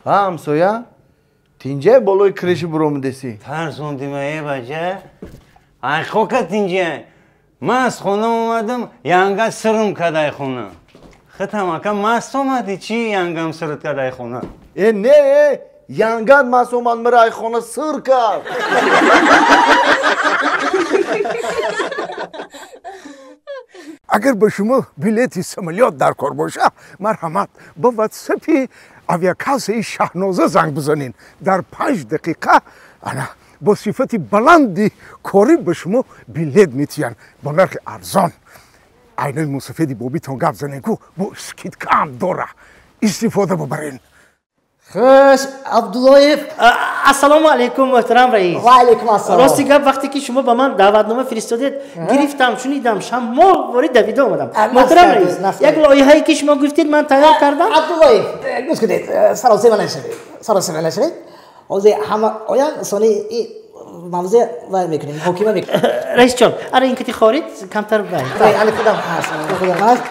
Ҳа, ҳамсоя, тинҷай болои крыши буромидеси. Тарсондима, э бача. Ай хока тинҷай. Ман аз хона омадам, янга сирм кадай хона. Хитам ака маст омадӣ, чӣ янгам сирт кадай хона? Э, не, э, янгат маст омад, мара ай хона сир кард. Агар ба шумо билети самолёт дар кор боша, марҳамат, ба ватсапи авиакассаи Шаҳноза занг бизанед. Дар 5 дақиқа ана бо сифати баланди корӣ ба шумо билет метиҳанд бо нархи арзон. Айнои мусафеди бобитон гап занед, ку бо скидкаам дора, истифода бубарен. Хуш, Абдуллоев. Ассалому алайкум, муҳтарам раис. Ва алайкум ассалом. Рости гап, вақте ки шумо ба ман даъватнома фиристодед, гирифтам, шунидам, шамол ворид давида омадам. Муҳтарам раис, як лоиҳае ки шумо гуфтед, ман тайёр кардам. Абдуллоев, гӯш кунед, саросема нашавед, саросема нашавед. Ҳозир ҳама оян, сони мавзеъ вай мекунем, муҳокима мекунем. Раисҷон, ара ин кати хорид камтар вай. Али худам ҳаст, худам ҳаст.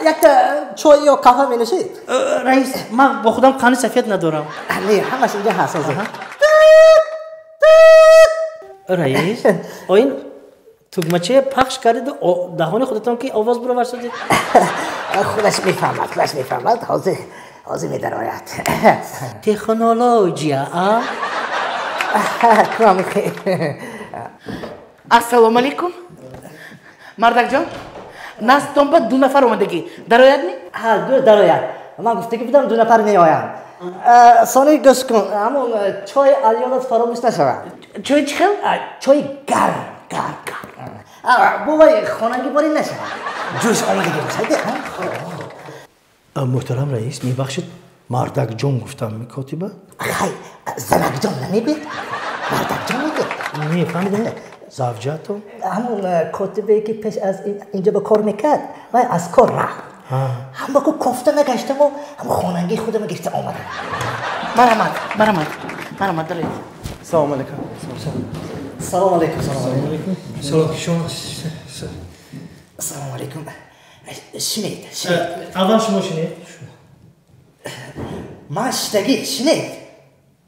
Якта чой ё қаҳва менӯшед? Раис, ман бо худам қанди сафед надорам. Не, ҳамаш инҷа ҳаст ҳозир. Раис, оин тугмачае пахш кардиду даҳони худатон ки овоз буровар шудед. Худаш мефаҳмад, худаш мефаҳмад, ҳозир, ҳозир медарояд. Технология, а? Ассалому алайкум, мардакҷон. Наздтон ба ду нафар омадагӣ, дарояд ми? Ҳа, дарояд. Ман гуфтагӣ будам, ду нафар меоянд. Сони, гӯш кун, ҳамон чой алёнат фаромӯш нашавад. Чой чӣ хел? Чои гарм, гарм, гарм. Бо вай хонагӣ борӣ нашавад, ҷӯш омадагӣ бошад. Муҳтарам раис, мебахшед, мардакҷон гуфтам, котиба. Хай, занакҷон намегӯед, мардакҷон мегӯед. Не фаҳмидам, завҷатон? Ҳамон котибе ки пеш аз инҷо ба кор мекард, вай аз кор рафт. Ҳама ку кофта нагаштаму ҳам хонангии худама гирифта омадам. Марҳамат, марҳамат, марҳамат, дароед. Салому алайкум. Салому алайкум. Салому алайкум. Салом. Салому алайкум. Шинед, шинед. Аввал шумо шинед. Ман шиштагӣ, шинед.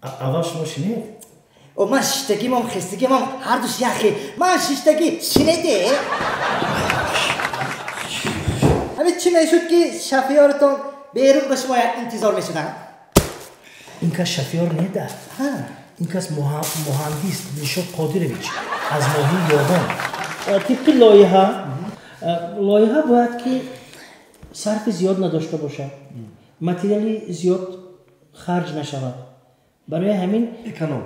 Аввал шумо шинед. Ман шиштагимам, хестагимам ҳардуш яхе. Ман шиштагӣ, шинеде. Ҳамин чӣ мешуд, ки шофёртон берун ба шумо интизор мешуданд? Ин кас шофёр неда, ин кас муҳандис Дилшод Қодирович аз ноҳияи Ёвон. Тибқи лоиҳа, лоиҳа бояд ки сарфи зиёд надошта бошад, материали зиёд харҷ нашавад. Барои ҳамин эконом.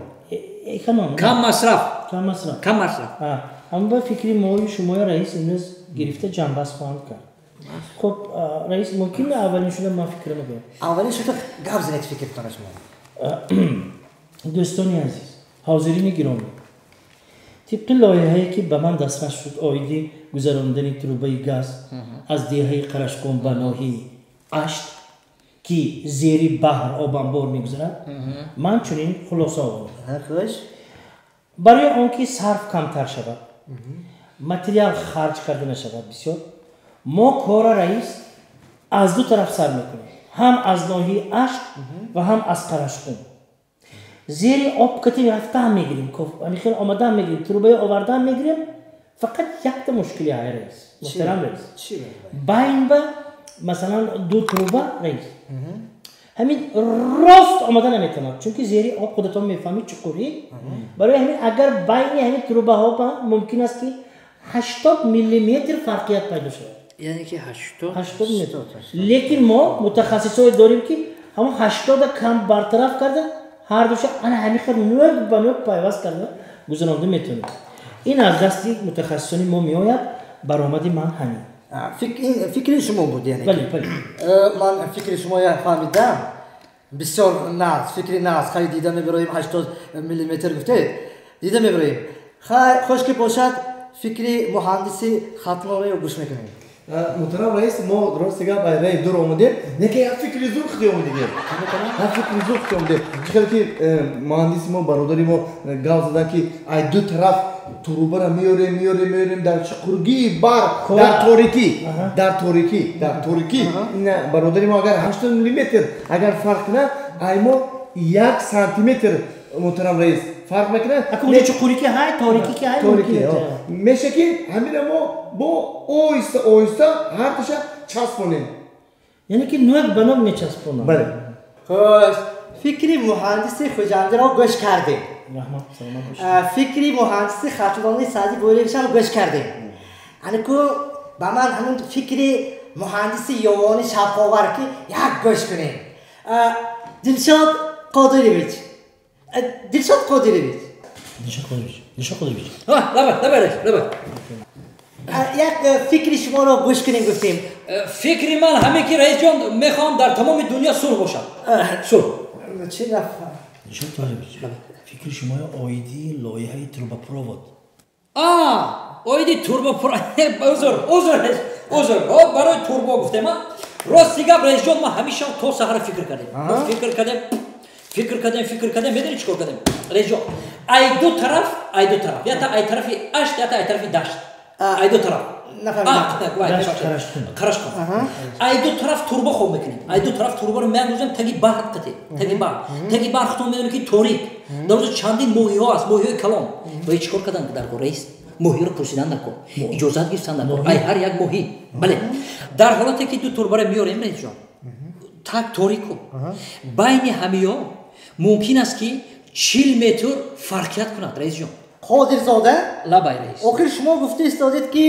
Эконом. Кам масраф. Кам масраф. Кам масраф. Ҳамон ба фикри мои шумои раис имрӯз гирифта ҷамъбаст хоҳанд кард. Хуб, раис, мумкин аввалин шуда ман фикр мегӯям? Аввалин шуда гап занед, фикртона шумо. Дӯстони азиз, ҳозирини гиромӣ, тибқи лоиҳае ки ба ман дастрас шуд оиди гузарондани трубаи газ аз деҳаи Қарашқум ба ноҳияи Ашт, ки зери баҳр обанбор мегузарад, ман чунин хулоса овардам: барои он ки сарф камтар шавад, материал харҷ карда нашавад бисёр, мо кора, раис, аз ду тараф сар мекунем: ҳам аз ноҳияи Ашт ва ҳам аз Қарашқум. Зери об кати рафтаам мегирем, ҳамихел омадаам мегирем, трубаи овардаам мегирем. Фақат якта мушкили ҳай, раис, муҳтарам раис: байн ба масалан ду труба, раис, ҳамин рост омада наметавонад, чунки зери об, худатон мефаҳмед, чуқурӣ. Барои ҳамин агар байни ҳамин трубаҳо мумкин аст, ки 80 миллиметр фарқият пайдо шавад. Яъне ки 80? 80 миллиметр. Лекин мо мутахассисое дорем, ки ҳамон 80-а кам бартараф карда, ҳардуша ана ҳамин хел нӯк ба нӯк пайваст карда гузаронда метавонем. Ин аз дасти мутахассисони мо меояд. Баромади ман ҳамин. Фикри шумо буд, яъне? Бале, бале. Ман фикри шумоя фаҳмидам. Бисёр нағз, фикри нағз. Хай, дида мебароем, 80 миллиметр гуфтед, дида мебароем. Хай, хош ки бошад, фикри муҳандиси Хатлонро гӯш мекунем. Муҳтарам раис, мо рости гап ай раи дур омадем, неки як фикри зур худӣ омадем. Як фикри зур худӣ омадем. Чӣ хел ки муҳандиси мо, бародари мо гап задан ки ай ду тараф турубара меорем, меорем, меорем дар чуқургии бар, дар торикӣ, дар торикӣ, дар торикӣ. Ина бародари мо агар 80 миллиметр агар фарқ кунад, ай мо 1 сантиметр муҳтарам раис фарқ мекунад. Ака унҷо чуқурӣ ки ҳай, торикӣ ки ҳай, торикӣ. Меша ки ҳамина мо бо оҳиста оҳиста ҳарташа часпонем. Яъне ки нӯк ба нӯк мечаспонам. Бале. Хуш, фикри муҳандиси Хуҷандиро гӯш кардем. Раҳмат, саломат бошед. Фикри муҳандиси Хатлони Саъди Бориевичам гӯш кардем. Анаку ба ман ҳамун фикри муҳандиси Ёвони Шавқовар ки як гӯш кунем. Дилшод Қодирович. Дилшод Қодирович. Дилшод Қодирович. Дилшод Қодирович. Лабай, лабай, лабай. Як фикри шуморо гӯш кунем гуфтем. Фикри ман ҳаме ки раисҷон мехоҳам дар тамоми дунё сулҳ бошад. Сулҳ. Чӣ рафт? Дилшод Қодирович, фикри шумо оиди лоиҳаи трубопровод. Оиди турбопровод. Узр, узр, узр. Барои турбо гуфтем. Рости гап раисҷон, ма ҳамеша то саҳара фикр кардем. Фикр кардем. Фикр кардем, фикр кардем, медонӣ чӣ кор кардем? Раисҷон, ай ду тараф, ай ду тараф. Ята ай тарафи ашт, ята ай тарафи дашт. Ай ду тараф. Қарашқум. Ай ду тараф турбо хоб мекунем. Ай ду тараф турборо меандозем таги баҳр қати, таги баҳр. Таги баҳр худтон медонед ки торик. Дар онҷо чандин моҳиҳо аст, моҳиҳои калон. Ва чӣ кор карданд дар кор раис? Моҳиро пурсидан дар кор. Иҷозат гирифтан дар кор. Ай ҳар як моҳӣ. Бале. Дар ҳолате ки ду турбаро меорем раисҷон, так торику. Байни ҳамиҳо мумкин аст ки 40 метр фарқият кунад раисҷон. Қодирзода? Лабай раис. Охир шумо гуфта истодед ки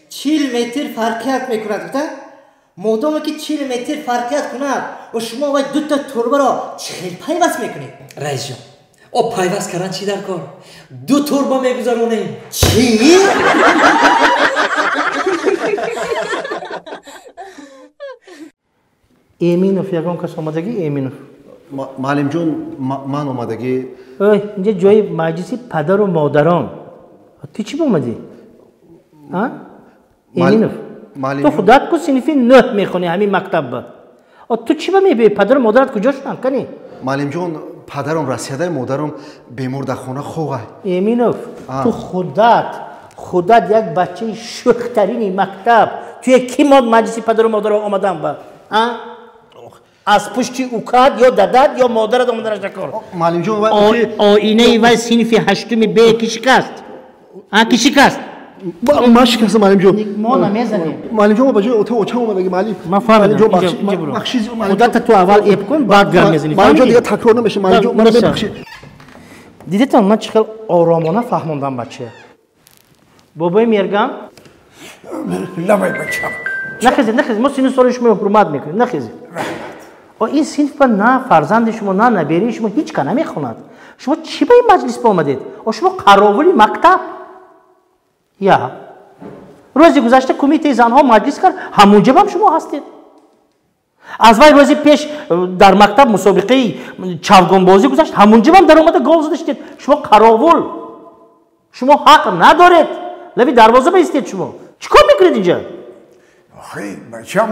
40 метр фарқият мекунад, гуфта? Модоме ки 40 метр фарқият кунад, ва шумо вай дута турбаро чӣ хел пайваст мекунед? Раисҷон, о пайваст кардан чӣ дар кор? Ду турба мегузаронем. Чӣ? Эминов, ягон кас омадагӣ? Эминов. Муаллимҷон, ман омадагӣ. Ой, инҷа ҷои маҷлиси падару модарон. Ту чӣ омадӣ? Эминов, ту худат ку синфи 9 мехонӣ ҳамин мактабба. Ту чӣ ба мебиёӣ? Падару модарат куҷо шуданд? Кани? Муаллимҷон, падарам Россияда, модарам бемор дар хона хоғай. Эминов, ту худат як бачаи шӯхтарини мактаб. Туе ки маҷлиси падару модаро омадан ба? Аз пушти укат ё дадат ё модарат омаданаш накор. Муаллимҷон, оинаи вай синфи 8 Б ки шикаст? Ки шикаст? Ман шикастам, муаллимҷон. Мо намезанем. Муаллимҷон, ма ба ҷои ота очам омадаги, муаллим. Ман фаҳмидам. Худата ту аввал эб кун, баъд гап мезанӣ. Муаллимҷон, дигар такрор намешавад. Муаллимҷон, мана бибахшед. Дидетон, ман чӣ хел оромона фаҳмондам бача. Бобои Мерган? Лабай бачам. Нахезед, нахезед. Мо синну соли шумо ҳурмат мекунем. Нахезед. Ин синф на фарзанди шумо, на наберии шумо ҳеҷ ка намехонад. Шумо чӣ ба ин маҷлис омадед? Шумо қаровули мактаб. Я. Рӯзи гузашта кумитаи занҳо маҷлис кард, ҳамунҷабам шумо ҳастед. Аз вай рӯзи пеш дар мактаб мусобиқаи чавгонбозӣ гузашт, ҳамунҷабам даромада гол зада шудед. Шумо қаровул. Шумо ҳақ надоред. Лаби дарвоза баистед шумо. Чӣ кор мекунед инҷа? Охи, бачам,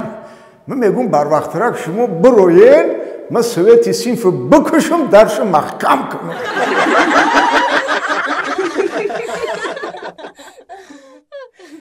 ман мегӯм барвақтрак шумо бироен, ман совети синфро бикушам, даршо маҳкам кунам.